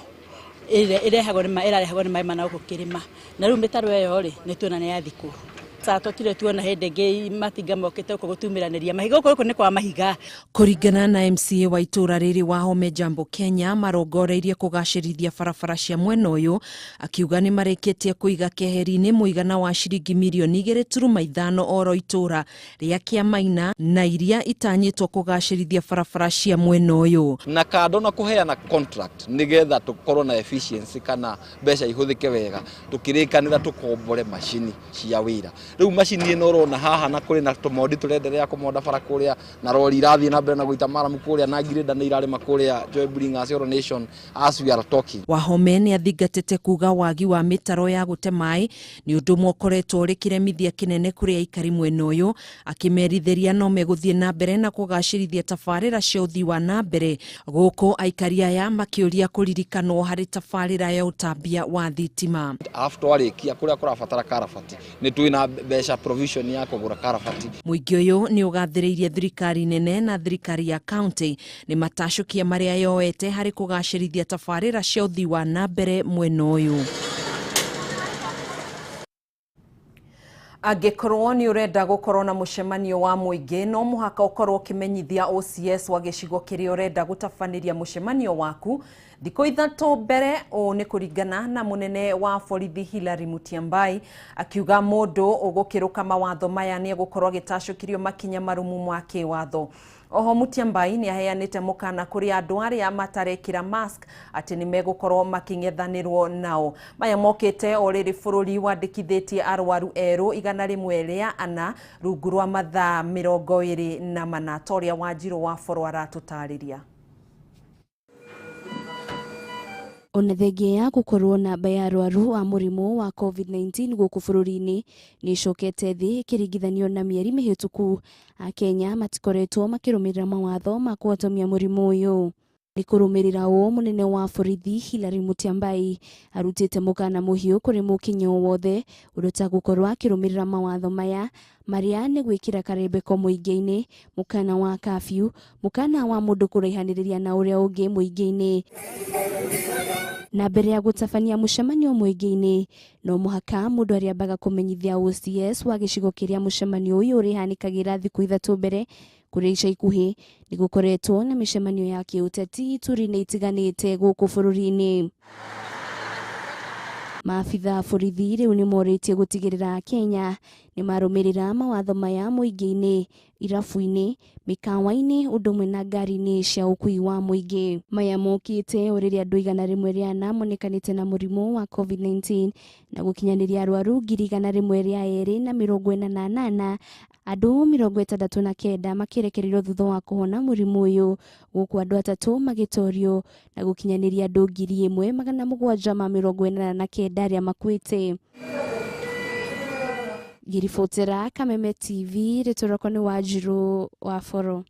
ĩrehagwo nĩ maĩ mana gũkũ kĩrĩma, na rĩu mĩtaro ĩyo rĩ nĩ tuona nĩ yathikwo. Tũtirĩ tuona hĩndĩ ĩngĩ matinga mokĩte gũkũ gũtumĩranĩria mahiga, gũkũ nĩ kwa mahiga. Kũringana na MCA wa itũũra rĩrĩ Wahome Jambo Kenya, marongoreirie kũgacĩrithia barabara cia mwena ũyũ, akiuga nĩ marĩkĩtie kũiga keheri-inĩ mũigana wa ciringi mirioni 2.5 oro itũũra rĩa Kĩamaina na iria itanyĩtwo kũgacĩrithia barabara cia mwena ũyũ. Na kando na kũheana contract nĩgetha tũkorwo na efficiency kana mbeca ihũthĩke wega, tũkĩrĩkanĩra tũkombore macini cia wĩra. Rĩu macini ĩno ũrona haha na kũrĩ na tũmondi tũrenderea kũmonda bara kũrĩa, na rori irathiĩ na mbere na gũita maramu kũrĩa, na ngirĩnda nĩ irarĩma kũrĩa Joy Bringers Oro Nation as we are talking. Wahome nĩ athingatĩte kuga wagi wa mĩtaro ya gũte maĩ nĩ ũndũ ũmwe ũkoretwo ũrĩ kĩremithia kĩnene kũrĩ aikari mwena ũyũ, akĩmerithĩria no megũthiĩ na mbere na kũgacĩrithia tabarĩra cia ũthii wa na mbere gũkũ aikari aya makĩũria kũririkanwo harĩ tabarĩra ya ũtambia wa thitima. Arabu twarĩkia kũrĩa kũrabatara karabati nĩ twĩna mbeca provision ya kũgũra karabati. Mũingĩ ũyũ nĩ ũgathĩrĩirie thirikari nene na thirikari ya county nĩ matacũkia marĩa yoete harĩ kũgacĩrithia tabarĩra cia ũthii wa na mbere mwena ũyũ. Angĩkorwo nĩ ũrenda gũkorwo na mũcemanio wa mũingĩ, no mũhaka ũkorwo ũkĩmenyithia OCS wa gĩcigo kĩrĩa ũrenda gũtabanĩria mũcemanio waku thikũ 3 mbere. Ũũ nĩ kũringana na mũnene wa borithi Hilary Mutyambai, akiuga mũndũ ũgũkĩrũka mawatho maya nĩ egũkorwo agĩtacũkĩrio makinya marũmu ma kĩwatho. Oho Mutyambai nĩ aheanĩte mũkana kũrĩ andũ arĩa matarekĩra mask atĩ nĩ megũkorwo makĩng'ethanĩrwo nao. Maya mokĩte o rĩrĩ bũrũri wandĩkithĩtie arwaru erũ 104 rungu rwa mathaa 24, ta ũrĩa Wanjirũ wa Boro aratũtarĩria. Ona thengia ya gũkorwo namba ya arwaru a mũrimũ wa COVID-19 gũkũ bũrũri-inĩ nĩ ĩcokete thĩ ĩkĩringithanio na mĩeri mĩhĩtũku, Akenya matikoretwo makĩrũmĩrĩra mawatho ma kũhotomia mũrimũ ũyũ. Nĩ kũrũmĩrĩra ũũ, mũnene wa borithi Hilary Mutyambai arutĩte mũkana mũhiũ kũrĩ mũkinya o wothe ũrĩa ũtagũkorwo akĩrũmĩrĩra mawatho maya, marĩa nĩ gwĩkĩra karembeko mũingĩ-inĩ, mũkana wa curfew, mũkana wa mũndũ kũraihanĩrĩria na ũrĩa ũngĩ mũingĩ-inĩ. Na mbere ya gũtabania mũcemanio mũingĩ-inĩ, no mũhaka mũndũ arĩambaga kũmenyithia OCS wa gĩcigo kĩrĩa mũcemanio ũyũ ũrĩhanĩkagĩra thikũ 3 mbere. Kũrĩ ica ikuhĩ nĩ gũkoretwo na mĩcemanio ya kĩũteti ituri-inĩ itiganĩte gũkũ bũrũri-inĩ. Maabitha a borithi rĩu nĩ morĩtie gũtigĩrĩra Kenya nĩ marũmĩrĩra mawatho maya mũingĩ-inĩ, irabu-inĩ, mĩkawa-inĩ ũndũ ũmwe na ngari-inĩ cia ũkuui wa mũingĩ. Maya mokĩte o rĩrĩa andũ 104 monekanĩte na mũrimũ wa COVID-19 na gũkinyanĩria arwaru 1,248, andũ 69 makĩrekererio thutha wa kũhona mũrimũ ũyũ, gũkũ andũ 3 magĩtorio na gũkinyanĩria andũ 1789 arĩa makuĩte. Ngĩribotera Kameme TV, rĩtwa rĩakwa nĩ Wanjirũ wa Boro.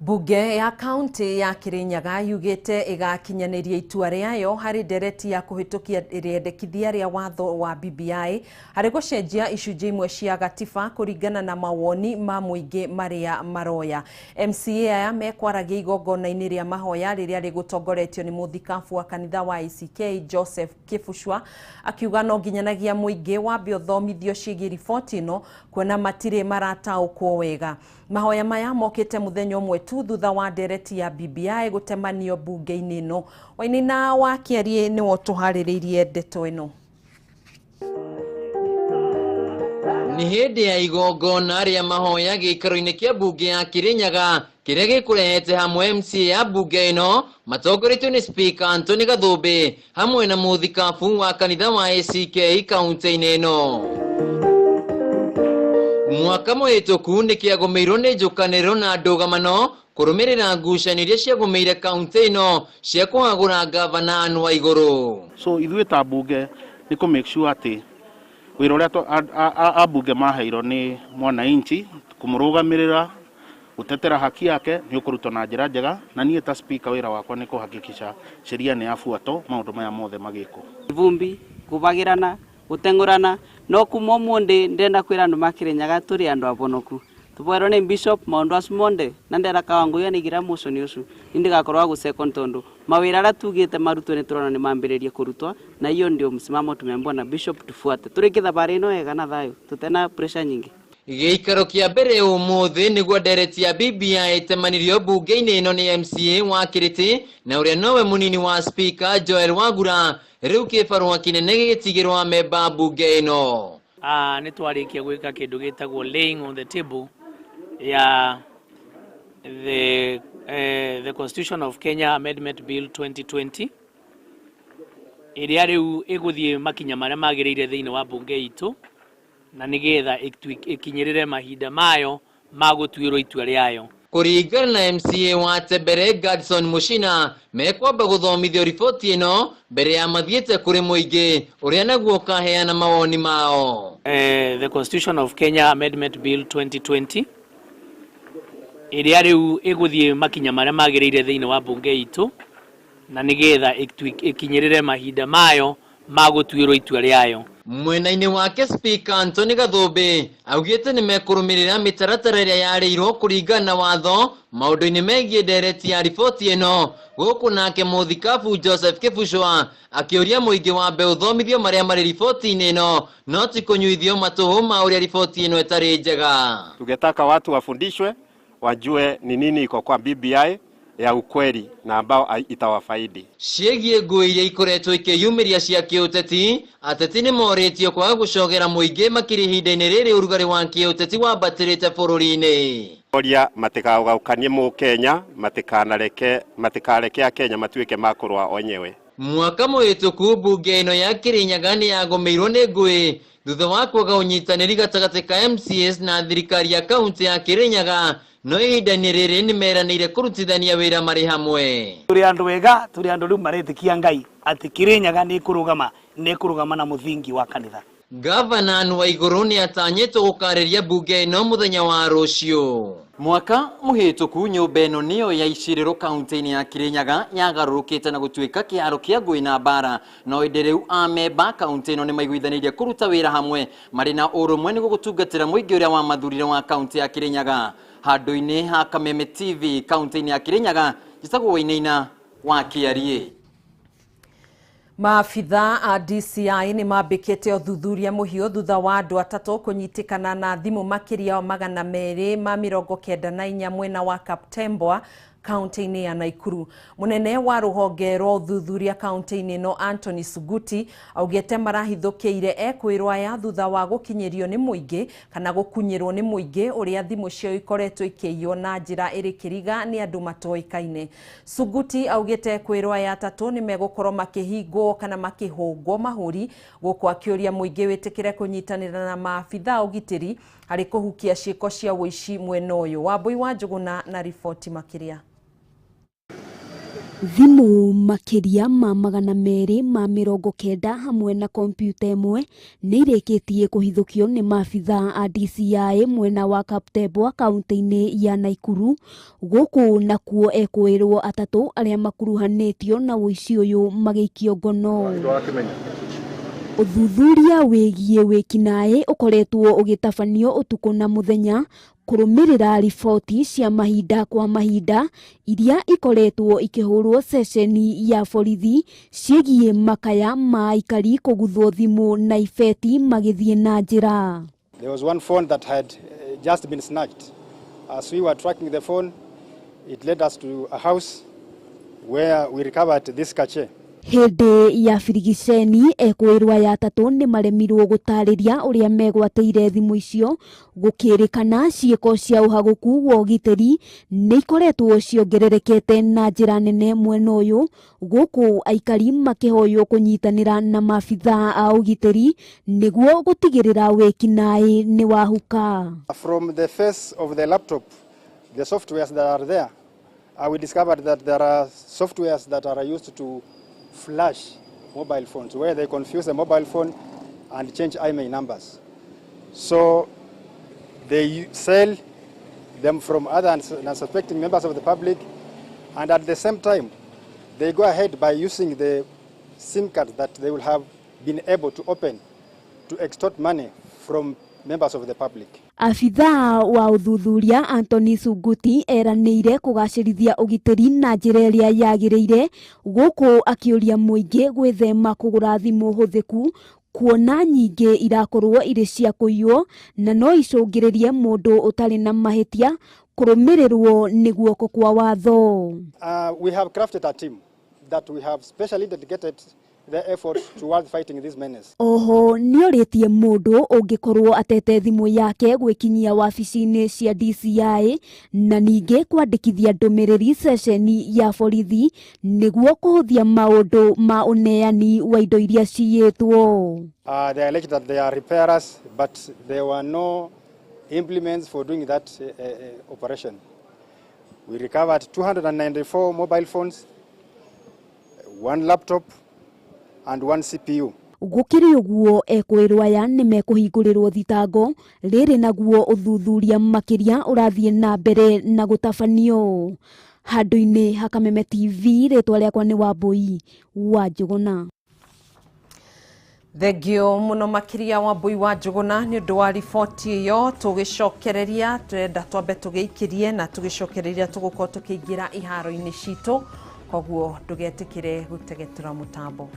Bunge ya kaunti ya Kirinyaga yugĩte ĩgakinyanĩria itua rĩayo harĩ ndereti ya kũhĩtũkia rĩendekithia rĩa watho wa BBI harĩ gũcenjia icunjĩ imwe cia gatiba kũringana na mawoni ma mũingĩ marĩa maroya. MCA aya mekwaragia igongona-inĩ rĩa mahoya rĩrĩa rĩgũtongoretio nĩ mũthikabu wa kanitha wa ACK Joseph Kibucwa, akiuga no nginyanagia mũingĩ wambe ũthomithio ciĩgiĩ riboti ĩno kuona matirĩ marataũkwo wega. Mahoya maya mokĩte mũthenya ũmwe tu thutha wa ndereti ya BBI gũtemanio bunge-inĩ ĩno. Wainaina wa Kĩarie nĩwe ũtũharĩrĩirie ndeto ĩno. Nĩ hĩndĩ ya igongona rĩa mahoya gĩikaro-inĩ kĩa mbunge ya Kirinyaga kĩrĩa gĩkũrehete hamwe MCA ya mbunge ĩno matongoretio nĩ Speaker Anthony Gathumbi hamwe na mũthikabu wa kanitha wa ACK kaunti-inĩ ĩno. Mwaka mũhĩtũku nĩ kĩagũmĩirwo nĩ njũkanĩrĩro na ndũgamano kũrũmĩrĩra ngucanio iria ciagũmĩire kaunti ĩno cia kũhagũra ngavana Anne Waigũrũ. So ithuĩ ta mbunge nĩ kũ make sure atĩ wĩra ũrĩa ambunge maheirwo nĩ mwananchi kũmũrũgamĩrĩra gũtetera haki yake nĩ ũkũrutwo na njĩra njega, na niĩ ta speaker wĩra wakwa nĩ kũhakikisha sheria nĩ yabuatwo maũndũ maya mothe magĩkwo. Vumbi kubagirana guteng'urana no kuma umundi ndenda kwira andu ma Kirinyaga turi andu abonoku tuboerwo ni bishop maundu acu monde na ndera Kawanguya nigira motion ucu nindigakorwo gu second tondu mawira aria tugite marutwo ni turona ni mambiririe kurutwa, na hiyo ndio msimamo tumeambiwa na bishop tufuate. Turikie thabari ino wega na thayo tutena pressure nyingi. Gĩikaro kĩa mbere ũmũthĩ nĩguo ndereti ya BBI ĩtemanirio mbunge-inĩ ĩno nĩ MCA wa Kĩrĩtĩ na ũrĩa nowe mũnini wa Speaker Joel Wagura. Rĩu kĩbarũa kĩnene gĩgĩtigĩrwo amemba mbunge ĩno. Nĩ twarĩkia gwĩka kĩndũ gĩtagwo laying on the table ya the Constitution of Kenya Amendment Bill 2020 ĩrĩa rĩu ĩgũthiĩ makinya marĩa magĩrĩire thĩinĩ wa mbunge itũ na nĩgetha ĩkinyĩrĩre mahinda mayo ma gũtuĩrwo itua rĩayo. Kũringana na MCA wa Tembere Gadson Mushina mekwamba gũthomithio riboti ĩno mbere ya mathiĩte kũrĩ mũingĩ ũrĩa naguo ũkaheana mawoni mao. The Constitution of Kenya Amendment Bill 2020 ĩrĩa rĩu ĩgũthiĩ makinya marĩa magĩrĩire thĩinĩ wa mbunge itũ na nĩgetha ĩkinyĩrĩre mahinda mayo ma gũtuĩrwo itua rĩayo. Mwena-inĩ wake Speaker Anthony Gathumbi augĩte nĩ mekũrũmĩrĩra mĩtaratara ĩrĩa yarĩirwo kũringana na watho maũndũ-inĩ megiĩ ndereti ya riboti ĩno, gũkũ nake mũthikabu Joseph Kĩbucwa akĩũria mũingĩ wambe ũthomithio marĩa marĩ riboti-inĩ ĩno no ti kũnyuithio matũhũ ma ũrĩa riboti ĩno ĩtarĩ njega. Tungetaka watu wafundishwe wajue ni nini iko kwa BBI ya ukweli na ambao itawafaidi. Ciĩgiĩ ngũĩ iria ikoretwo ikĩyumĩria cia kĩũteti, ateti nĩ morĩtio kwaga gũcogera mũingĩ makĩria ihinda-inĩ rĩrĩ ũrugarĩ wa kĩũteti wambatĩrĩte bũrũri-inĩ. Oria matikaũgaũkanie mũkenya, matikareke akenya matuĩke makũrũa onyewe. Mwaka mũhĩtũku mbunge ĩno ya Kirinyaga nĩ yagũmĩirwo nĩ ngũĩ thutha wa kwaga ũnyitanĩri gatagatĩ ka MCAs na thirikari ya kaunti ya Kirinyaga, no ihinda-inĩ rĩrĩ nĩ meranĩire kũrutithania wĩra marĩ hamwe. Tũrĩ andũ ega, tũrĩ andũ rĩu maretĩkia Ngai atĩ Kirinyaga nĩ ĩkũrũgama na mũthingi wa kanitha. Gavana Anne Waigũrũ nĩ atanyĩtwo gũkarĩria mbunge ĩno mũthenya wa rũciũ. Mwaka mũhĩtũku nyũmba ĩno nĩyo ya icirĩro kaunti-inĩ ya Kirinyaga yagarũrũkĩte na gũtuĩka kĩharo kĩa ngũĩ na mbara, no ĩndĩ rĩu amemba kaunti ĩno nĩ maiguithanĩirie kũruta wĩra hamwe marĩ na ũrũmwe nĩguo gũtungatĩra mũingĩ ũrĩa wamathurire wa kaunti ya Kirinyaga. Handũ-inĩ ha Kameme TV kaunti-inĩ ya Kirinyaga, njĩtagwo Wainaina wa Kĩariĩ. Maabitha a DCI nĩ mambĩkĩte ũthuthuria mũhiũ thutha wa andũ atatũ kũnyitĩkana na thimũ makĩria 294 mwena wa Kaptembwa kaunti-inĩ ya Nakuru. Mũnene wa rũhonge rwa ũthuthuria kaunti-inĩ ĩno Anthony Suguti augĩte marahithũkĩire ekwĩrwo aya thutha wa gũkinyĩrio nĩ mũingĩ kana gũkunyĩrwo nĩ mũingĩ ũrĩa thimũ ciao ikoretwo ikĩiywo na njĩra ĩrĩ kĩriga nĩ andũ matoĩkaine. Suguti augĩte ekwĩrwo aya atatũ nĩ megũkorwo makĩhingwo kana makĩhũngwo mahũri, gũkũ akĩũria mũingĩ wĩtĩkĩre kũnyitanĩra na maabitha ũgitĩri harĩ kũhukia ciĩko cia ũici mwena ũyũ. Wambui wa Njũgũna na riboti makĩria. Thimũ makĩria ma 290 hamwe na kompyuta ĩmwe nĩ irĩkĩtie kũhithũkio nĩ maabitha a DCI mwena wa Kaptembwa kaunti-inĩ ya Nakuru, gũkũ nakuo ekũĩrwo atatũ arĩa makuruhanĩtio na ũici ũyũ magĩikio ngono. Ũthuthuria wĩgiĩ wĩkinaĩ ũkoretwo ũgĩtabanio ũtukũ na mũthenya kũrũmĩrĩra riboti cia mahinda kwa mahinda iria ikoretwo ikĩhũrwo ceceni ya borithi ciĩgiĩ makaya ma aikari kũguthwo thimũ na ibeti magĩthiĩ na njĩra. There was one phone that had just been snatched. As we were tracking the phone, it led us to a house where we recovered this cache. Hĩndĩ ya birigiceni ekũĩrwo aya atatũ nĩ maremirwo gũtarĩria ũrĩa megwatĩire thimũ icio, gũkĩrĩkana ciĩko cia ũhagũku wa ũgitĩri nĩ ikoretwo ciongererekete na njĩra nene mwena ũyũ, gũkũ aikari makĩhoywo kũnyitanĩra na maabithaa a ũgitĩri nĩguo gũtigĩrĩra wĩkinaĩ nĩ wahuka. From the face of the laptop, the softwares that are there, we discovered that there are softwares that are used to flash mobile phones, where they confuse the mobile phone and change IMEI numbers. So they sell them from other unsuspecting members of the public, and at the same time, they go ahead by using the SIM card that they will have been able to open to extort money from members of the public. Abithaa wa ũthuthuria Anthony Sunguti eranĩire kũgacĩrithia ũgitĩri na njĩra ĩrĩa yagĩrĩire, gũkũ akĩũria mũingĩ gwĩthema kũgũra thimũ hũthĩku kuona nyingĩ irakorwo irĩ cia kũiywo na no icũngĩrĩrie mũndũ ũtarĩ na mahĩtia kũrũmĩrĩrwo nĩ guoko kwa watho. We have crafted a team that we have specially dedicated the effort towards fighting this menace. Oho nĩorĩtie mũndũ ũngĩkorwo atete thimũ yake gwĩkinyia wabici-inĩ cia DCI na ningĩ kwandĩkithia ndũmĩrĩri ceceni ya borithi nĩguo kũhũthia maũndũ ma ũneani wa indo iria ciyĩtwo. They alleged that they are repairers, but there were no implements for doing that operation. We recovered 294 mobile phones, one laptop, and one CPU. Gũkĩrĩ ũguo ekũĩrwo aya nĩ mekũhingũrĩrwo thitango rĩrĩ naguo ũthuthuria makĩria ũrathiĩ na mbere na gũtabanio. Handũ-inĩ ha Kameme TV, rĩtwa rĩakwa nĩ Wambui wa Njũgũna. Thengio muno makiria Wambui wa Njũgũna nĩ ũndũ wa riboti ĩyo. Tũgĩcokereria tũrenda twambe tũgĩikĩrie na tũgĩcokereria tũgũkorwo tũkĩingĩra iharo-inĩ citũ, koguo ndũgetĩkĩre gũtegetũra mũtambo.